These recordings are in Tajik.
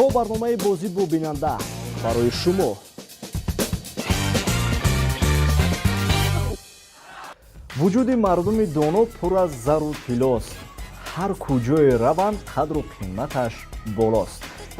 Шоу барномаи «Бозӣ бо бинанда» барои шумо. Вуҷуди мардуми доно пур аз зару тиллост, ҳар куҷое раванд, қадру қиматаш болост.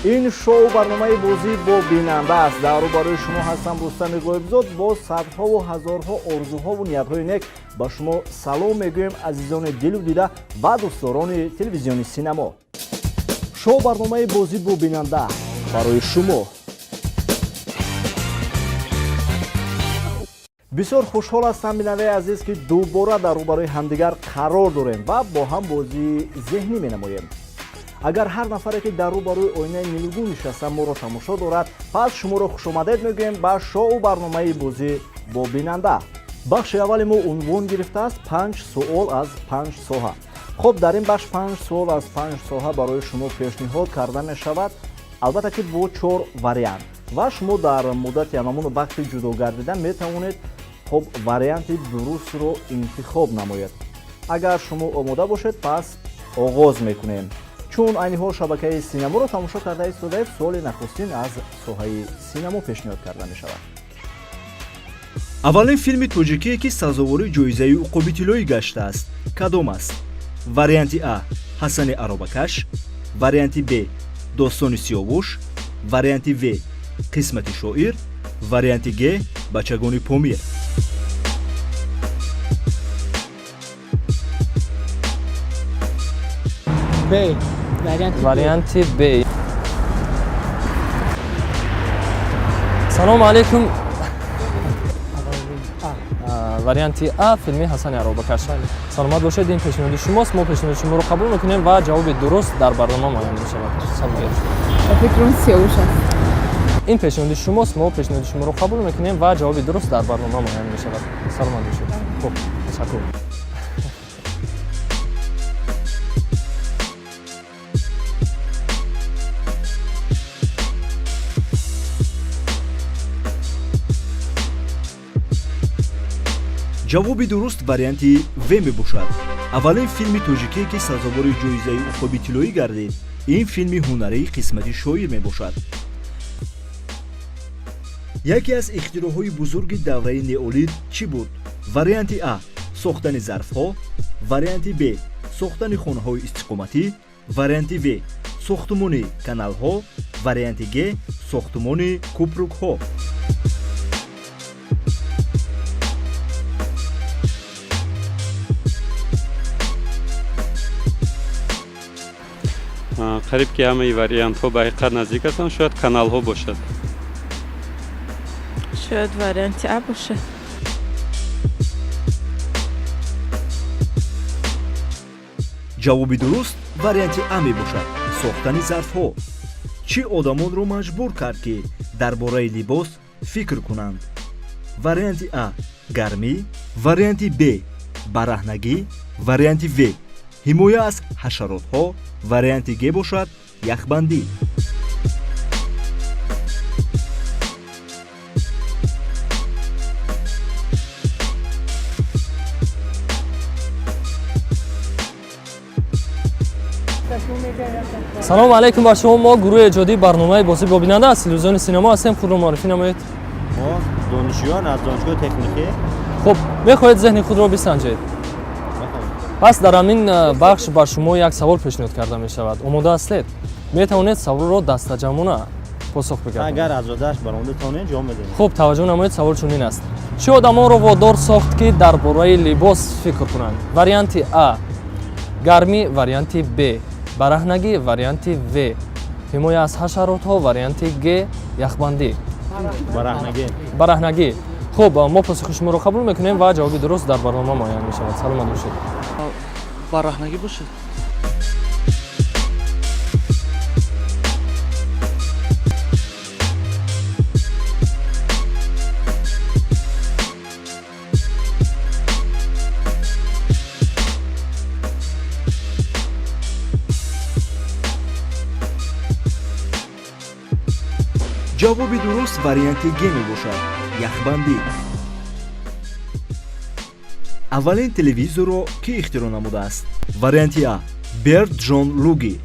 Ин шоу барномаи «Бозӣ бо бинанда» аст. Дар рӯбарӯи шумо ҳастам Рустами Ғоибзод. Бо садҳову ҳазорҳо орзуҳову ниятҳои нек ба шумо салом мегӯем, азизони дилу дида ва дӯстдорони телевизиони «Синамо». Шоу барномаи «Бозӣ бо бинанда» барои шумо. Бисёр хушҳол ҳастам, бинандаи азиз, ки дубора дар рӯбарӯи ҳамдигар қарор дорем ва бо ҳам бозии зеҳнӣ менамоем. Агар ҳар нафаре, ки дар рӯбарӯи оинаи нилгун нишаста моро тамошо дорад, пас шуморо хушомадед мегӯем ба шоу барномаи «Бозӣ бо бинанда». Бахши аввали мо унвон гирифтааст «Панҷ суол аз панҷ соҳа». Хуб, дар ин бахш панҷ суол аз панҷ соҳа барои шумо пешниҳод карда мешавад, албатта ки бо чор вариант, ва шумо дар муддати ҳамамон вақти ҷудо гардида метавонед, хуб, варианти дурустро интихоб намоед. Агар шумо омода бошед, пас оғоз мекунем. Чун айни ҳол шабакаи «Синаморо» тамошо карда истодаед, суоли нахустин аз соҳаи синамо пешниҳод карда мешавад. Аввалин филми тоҷикие, ки сазовори ҷоизаи Уқоби тиллоӣ гаштааст, кадом аст? Варианти А — «Ҳасани аробакаш», варианти Б — «Достони Сиёвуш», варианти В — «Қисмати шоир», варианти Г — «Бачагони Помир». Б. Варианти Б. Варианти Б. Салому алейкум. А. Варианти А, филми «Ҳасани аробакаш». Саломат бошед, ин пешниҳоди шумост, мо пешниҳоди шуморо қабул мекунем ва ҷавоби дуруст дар барнома муайян мешавад. Саломат бошед. Ба фикрам, Сиёвуш аст. Ин пешниҳоди шумост, мо пешниҳоди шуморо қабул мекунем ва ҷавоби дуруст дар барнома муайян мешавад. Саломат бошед. Хуб, ташаккур. Ҷавоби дуруст варианти В мебошад. Аввалин филми тоҷикие, ки сазовори ҷоизаи Уқоби тиллоӣ гардид, ин филми ҳунарии «Қисмати шоир» мебошад. Яке аз ихтироъҳои бузурги давраи неолит чӣ буд? Варианти А — сохтани зарфҳо, варианти Б — сохтани хонаҳои истиқоматӣ, варианти В — сохтумони каналҳо, варианти Г — сохтумони кӯпрукҳо. Қариб ки ҳамаи вариантҳо ба ҳақиқат наздик ҳастанд. Шояд каналҳо бошад. Шояд варианти А бошад. Ҷавоби дуруст варианти А мебошад — сохтани зарфҳо. Чӣ одамонро маҷбур кард, ки дар бораи либос фикр кунанд? Варианти А — гармӣ, варианти Б — бараҳнагӣ, варианти В — ҳимоя аз ҳашаротҳо, варианти Г бошад яхбандӣ. Салому алейкум ба шумо. Мо гурӯҳи эҷодии барномаи «Бозӣ бо бинанда» аз телевизиони «Синамо» ҳастем. Худро муаррифӣ намоед. Мо донишҷӯён аз донишгоҳи техникӣ. Хуб, мехоҳед зеҳни худро бисанҷед? Пас дар ҳамин бахш ба шумо як савол пешниҳод карда мешавад. Омода ҳастед? Метавонед саволро дастаҷамъона посух бигардонед. Агар аз уҳдааш баромада тавонем, ҷавоб медиҳем. Хуб, таваҷҷӯҳ намоед, савол чунин аст: чӣ одамонро водор сохт, ки дар бораи либос фикр кунанд? Варианти А — гармӣ, варианти Б — бараҳнагӣ, варианти В — ҳимоя аз ҳашаротҳо, варианти Г — яхбандӣ. Бараҳнагӣ. Бараҳнагӣ. Хуб, мо посухи шуморо қабул мекунем ва ҷавоби дуруст дар барнома муайян мешавад. Саломат бошед. Бараҳнагӣ бошад. Ҷавоби дуруст варианти Г мебошад — яхбандӣ. Аввалин телевизорро кӣ ихтироъ намудааст? Варианти А — Берт Ҷон Луги,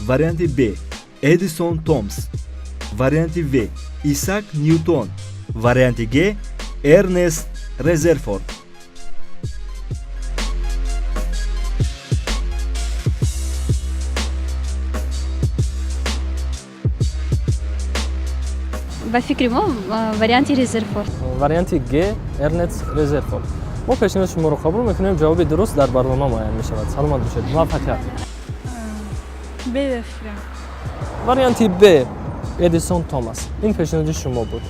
варианти Б. Эдисон Томас, варианти В Исаак Ньютон, варианти Г Эрнест Резерфорд. Ба фикри мо, варианти Резерфорд. Варианти Г, Эрнест Резерфорд. Мо пешниҳоди шуморо қабул мекунем. Ҷавоби дуруст дар барнома муайян мешавад. Саломат бошед, муваффақият. Б, ба фикрам. Варианти Б, Эдисон Томас. Ин пешниҳоди шумо буд.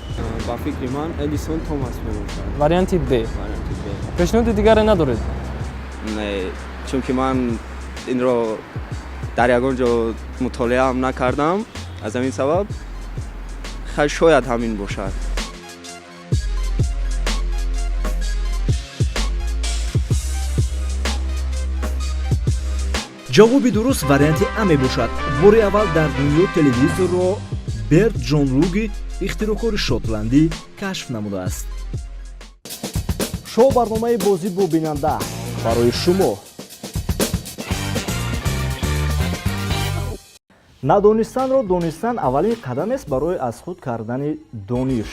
Ба фикри ман, Эдисон Томас мебошад. Варианти Б. Варианти Б. Пешниҳоди дигаре надоред? Не, чунки ман инро дар ягон ҷо мутолиаам накардам, аз ҳамин сабаб шояд ҳамин бошад. Ҷавоби дуруст варианти А мебошад. Бори аввал дар дунё телевизорро Берт Ҷон Луги, ихтироъкори шотландӣ, кашф намудааст. Шоу барномаи «Бозӣ бо бинанда» барои шумо. Надонистанро донистан аввалин қадамест барои аз худ кардани дониш.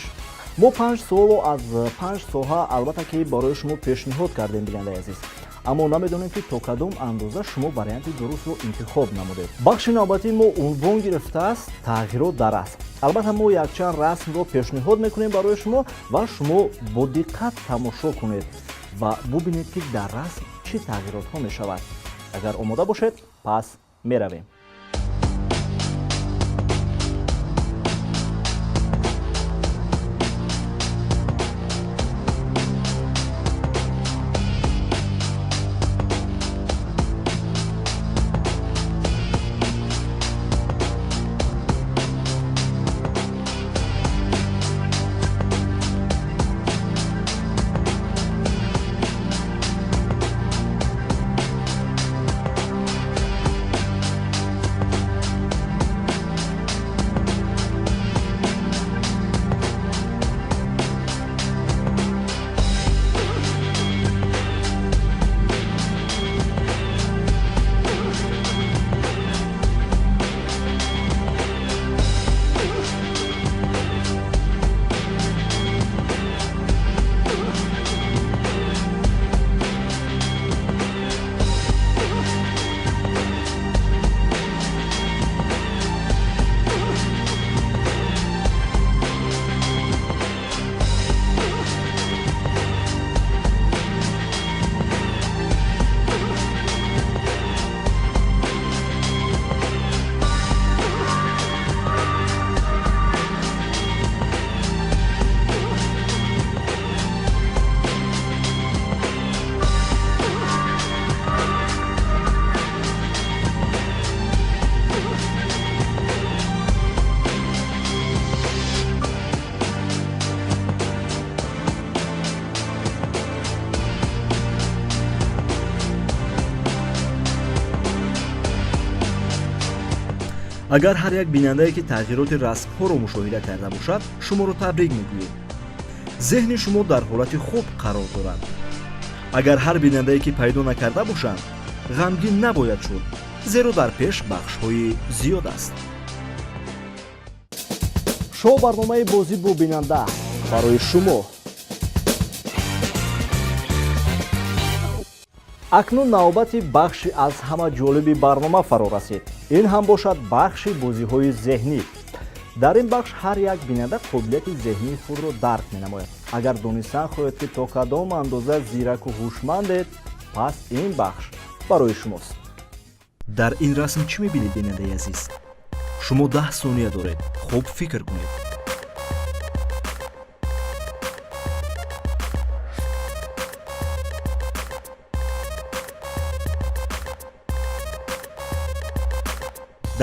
Мо панҷ суоло аз панҷ соҳа, албатта ки, барои шумо пешниҳод кардем, бинандаи азиз, аммо намедонем, ки то кадом андоза шумо варианти дурустро интихоб намудед. Бахши навбатии мо унвон гирифтааст «Тағйирот дар расм». Албатта, мо якчанд расмро пешниҳод мекунем барои шумо ва шумо бо диққат тамошо кунед ва бубинед, ки дар расм чӣ тағйиротҳо мешавад. Агар омода бошед, пас меравем. Агар ҳар як бинандае, ки тағйироти расмҳоро мушоҳида карда бошад, шуморо табрик мегӯем. Зеҳни шумо дар ҳолати хуб қарор дорад. Агар ҳар бинандае, ки пайдо накарда бошанд, ғамгин набояд шуд, зеро дар пеш бахшҳои зиёд аст. Шоу барномаи «Бозӣ бо бинанда» барои шумо. Акнун навбати бахши аз ҳама ҷолиби барнома фаро расид. Ин ҳам бошад бахши бозиҳои зеҳнӣ. Дар ин бахш ҳар як бинанда қобилияти зеҳнии худро дарк менамояд. Агар донистан хоҳед, ки то кадом андоза зираку ҳушмандед, пас ин бахш барои шумост. Дар ин расм чӣ мебинед, бинандаи азиз? Шумо 10 сония доред, хуб фикр кунед.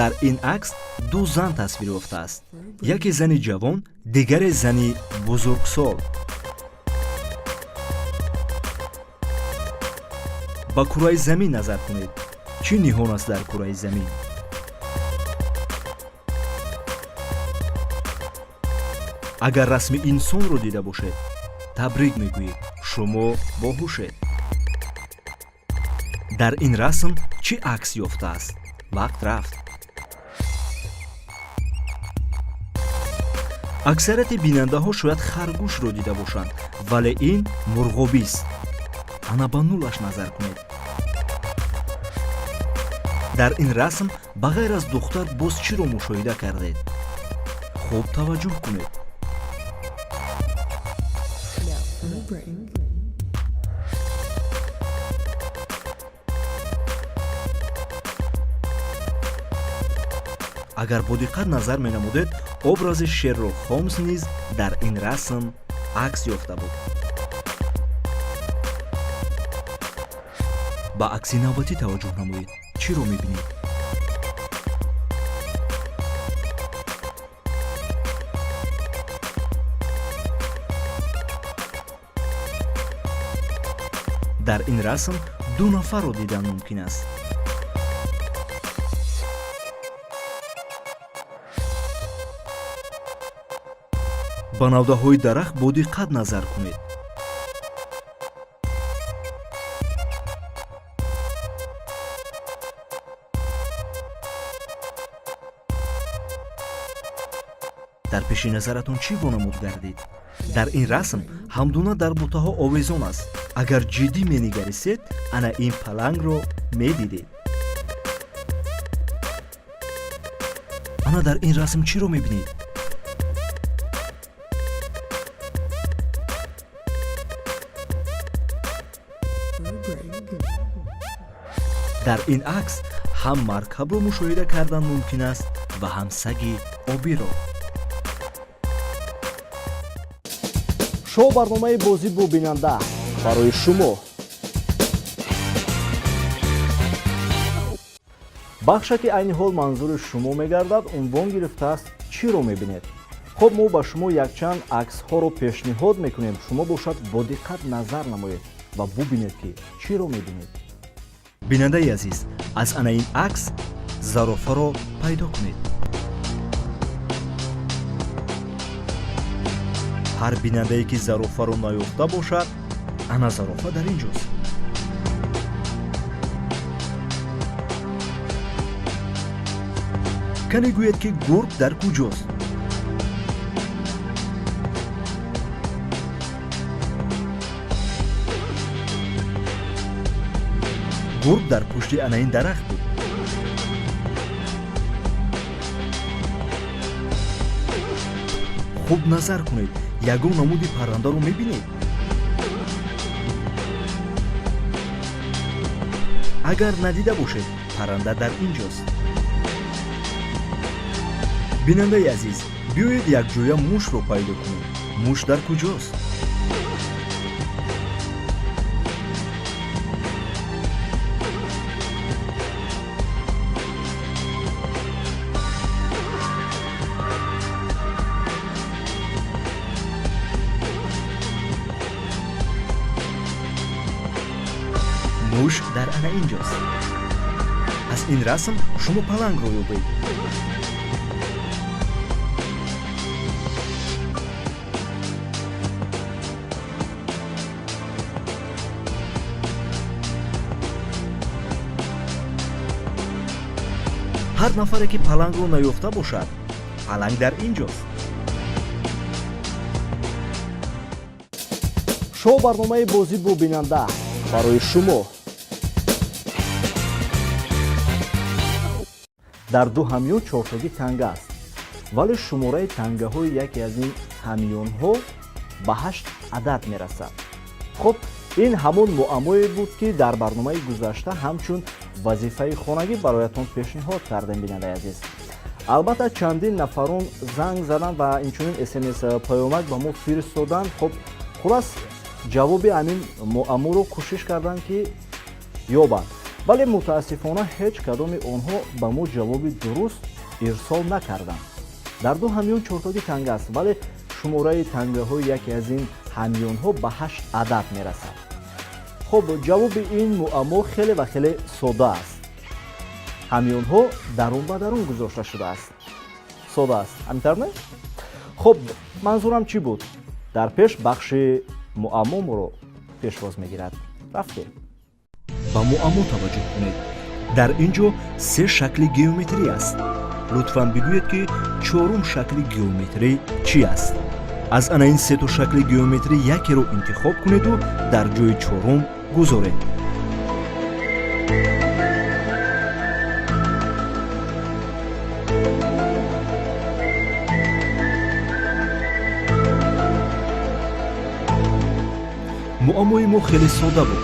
Дар ин акс ду зан тасвир ёфтааст: яке зани ҷавон, дигаре зани бузургсол. Ба кураи замин назар кунед. Чӣ ниҳон аст дар кураи замин? Агар расми инсонро дида бошед, табрик мегӯед, шумо боҳушед. Дар ин расм чӣ акс ёфтааст? Вақт рафт. Аксарияти бинандаҳо шояд харгӯшро дида бошанд, вале ин мурғобист. Ана, ба нулаш назар кунед. Дар ин расм ба ғайр аз духтар боз чиро мушоҳида кардед? Хуб таваҷҷӯҳ кунед. Агар бо диққат назар менамудед, образи Шерлок Холмс низ дар ин расм акс ёфта буд. Ба акси навбатӣ таваҷҷӯҳ намоед. Чиро мебинед? Дар ин расм ду нафарро дидан мумкин аст. Ба навдаҳои дарахт бо диққат назар кунед. Дар пеши назаратон чӣ вонамуд гардид? Дар ин расм ҳамдуна дар бутаҳо овезон аст. Агар ҷиддӣ менигаристед, ана ин палангро медидед. Ана, дар ин расм чиро мебинед? Дар ин акс ҳам маркабро мушоҳида кардан мумкин аст ва ҳам саги обиро. Шоу барномаи «Бозӣ бо бинанда» барои шумо. Бахше, ки айни ҳол манзури шумо мегардад, унвон гирифтааст «Чиро мебинед?». Хуб, мо ба шумо якчанд аксҳоро пешниҳод мекунем. Шумо бошад, бо диққат назар намоед ва бубинед, ки чиро мебинед. Бинандаи азиз, аз ана ин акс зарофаро пайдо кунед. Ҳар бинандае, ки зарофаро наёфта бошад, ана, зарофа дар ин ҷост. Кане гӯяд, ки гург дар куҷост? Гург дар пушти ана ин дарахт буд. Хуб назар кунед, ягон намуди паррандаро мебинед? Агар надида бошед, парранда дар ин ҷост. Бинандаи азиз, биёед, якҷоя мушро пайдо кунем. Муш дар куҷост? Муш дар ана ин ҷост. Аз ин расм шумо палангро ёбед. Ҳар нафаре, ки палангро наёфта бошад, паланг дар ин ҷост. Шоу барномаи «Бозӣ бо бинанда» барои шумо. Дар ду ҳамён чортоги танга аст, вале шумораи тангаҳои яке аз ин ҳамёнҳо ба ҳашт адад мерасад. Хуб, ин ҳамон муаммое буд, ки дар барномаи гузашта ҳамчун вазифаи хонагӣ бароятон пешниҳод кардем. Бинандаи азиз, албатта, чандин нафарон занг заданд ва инчунин СМС, паёмак ба мо фиристоданд. Хуб, хулас, ҷавоби ҳамин муамморо кӯшиш карданд, ки ёбанд, вале мутаассифона ҳеҷ кадоми онҳо ба мо ҷавоби дуруст ирсол накарданд. Дар ду ҳамён чортоги танга аст, вале шумораи тангаҳои яке аз ин ҳамёнҳо ба ҳашт адад мерасад. Хуб, ҷавоби ин муаммо хеле ва хеле сода аст. Ҳамёнҳо дарун ба дарун гузошта шудааст. Сода аст, ҳамин не? Хуб, манзурам чӣ буд? Дар пеш бахши муаммо моро пешвоз мегирад. Рафтем. Ба муаммо таваҷҷӯҳ кунед. Дар ин ҷо се шакли геометрӣ аст. Лутфан бигӯед, ки чорум шакли геометрӣ чӣ аст? Аз ана ин сето шакли геометрӣ якеро интихоб кунеду дар ҷои чорум гузоред. Муаммои мо хеле содда буд.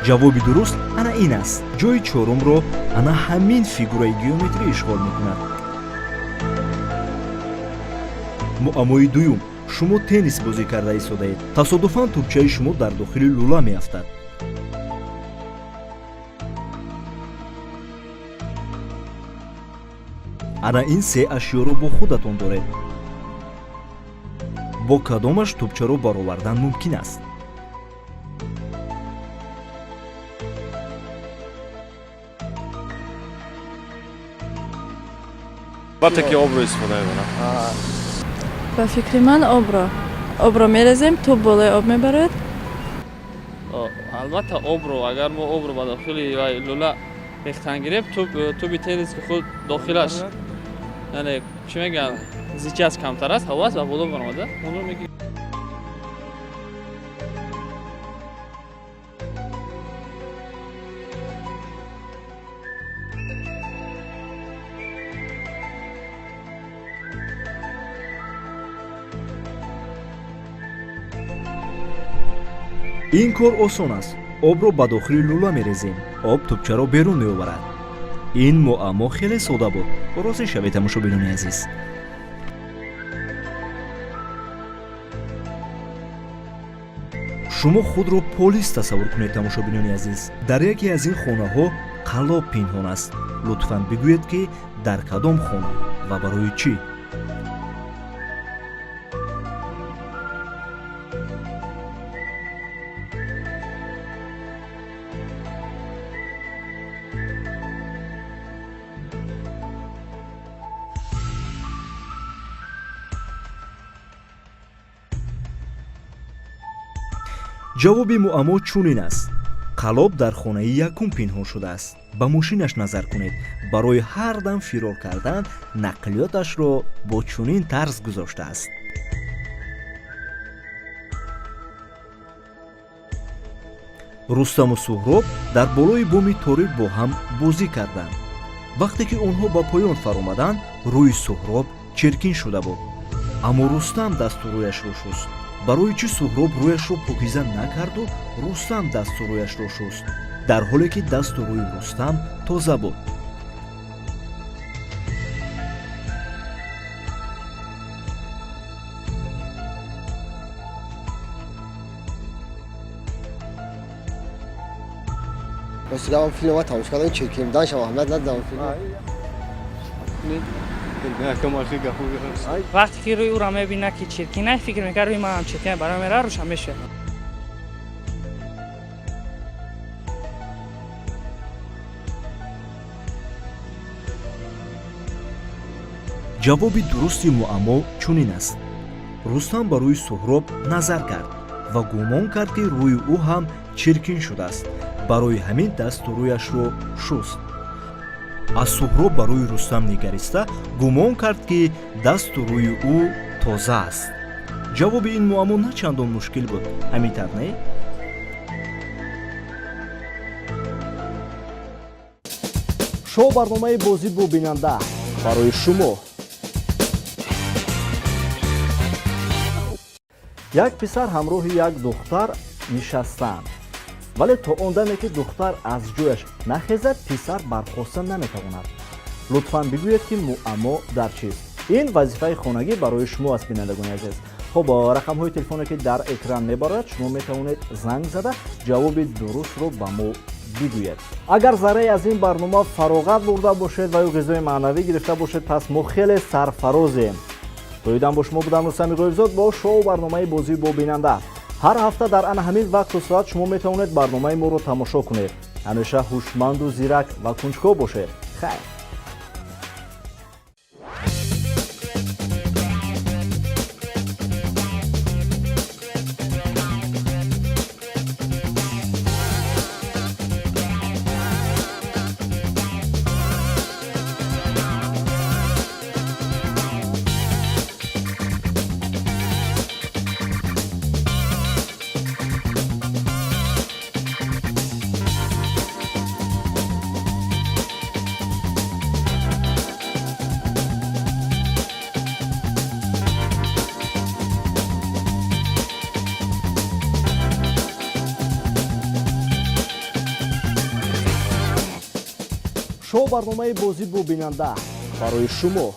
Ҷавоби дуруст ана ин аст. Ҷои чорумро ана ҳамин фигураи геометрӣ ишғол мекунад. Муаммои дуюм. Шумо теннис бозӣ карда истодаед. Тасодуфан тӯбчаи шумо дар дохили лӯла меафтад. Ана ин се ашёро бо худатон доред. Бо кадомаш тӯбчаро баровардан мумкин аст? Албатта, ки обро истифода мебарам. Ба фикри ман, обро мерезем, тӯб болои об мебарад. Албатта, обро. Агар мо обро ба дохили вай лӯла рехтан гирем, тӯби теннис, ки худ дохилаш, яъне чӣ мегӯянд, зичиаш камтар аст, ҳаво аст, ба боло баромада онро мегирем. Ин кор осон аст. Обро ба дохили лӯла мерезем, об тӯбчаро берун меоварад. Ин муаммо хеле содда буд, розӣ шавед, тамошобинони азиз. Шумо худро полис тасаввур кунед, тамошобинони азиз. Дар яке аз ин хонаҳо қаллоб пинҳон аст. Лутфан бигӯед, ки дар кадом хона ва барои чӣ? Ҷавоби муаммо чунин аст. Қаллоб дар хонаи якум пинҳон шудааст. Ба мошинаш назар кунед. Барои ҳар дам фирор кардан нақлиёташро бо чунин тарз гузоштааст. Рустаму Суҳроб дар болои боми торик бо ҳам бозӣ карданд. Вақте ки онҳо ба поён фаромаданд, рӯи Суҳроб чиркин шуда буд, аммо Рустам дасту рӯяшро шуст. Барои чӣ Суҳроб рӯяшро покиза накарду Рустам дасту рӯяшро шуст, дар ҳоле ки дасту рӯи Рустам тоза буд? Ростига, филма тамошо кардам, чиркин буданашам аҳамият надодам филм. Вақте ки рӯи ӯро мебинад, ки чиркина, фикр мекард, рӯи манам чиркина, барои мера рӯшам мешавад. Ҷавоби дурусти муаммо чунин аст. Рустам ба рӯи Суҳроб назар кард ва гумон кард, ки рӯи ӯ ҳам чиркин шудааст, барои ҳамин дасту рӯяшро шуст. Аз Суҳроб ба рӯи Рустам нигариста, гумон кард, ки дасту рӯи ӯ тоза аст. Ҷавоби ин муаммо на чандон мушкил буд, ҳамин тавр, не? Шоу барномаи «Бозӣ бо бинанда» барои шумо. Як писар ҳамроҳи як духтар нишастаанд, вале то он даме ки духтар аз ҷояш нахезад, писар бархоста наметавонад. Лутфан бигӯед, ки муаммо дар чист? Ин вазифаи хонагӣ барои шумо аст, бинандагони азиз. Хуб, рақамҳои телефоне, ки дар экран мебарояд, шумо метавонед занг зада, ҷавоби дурустро ба мо бигӯед. Агар заррае аз ин барнома фароғат бурда бошед ва ё ғизои маънавӣ гирифта бошед, пас мо хеле сарфарозем. То ин дам бо шумо будам Рустами Ғоибзод бо шоу барномаи «Бозӣ бо бинанда». Ҳар ҳафта дар ана ҳамин вақту соат шумо метавонед барномаи моро тамошо кунед. Ҳамеша ҳушманду зирак ва кунҷков бошед. Хайр. Шоу барномаи «Бозӣ бо бинанда» барои шумо.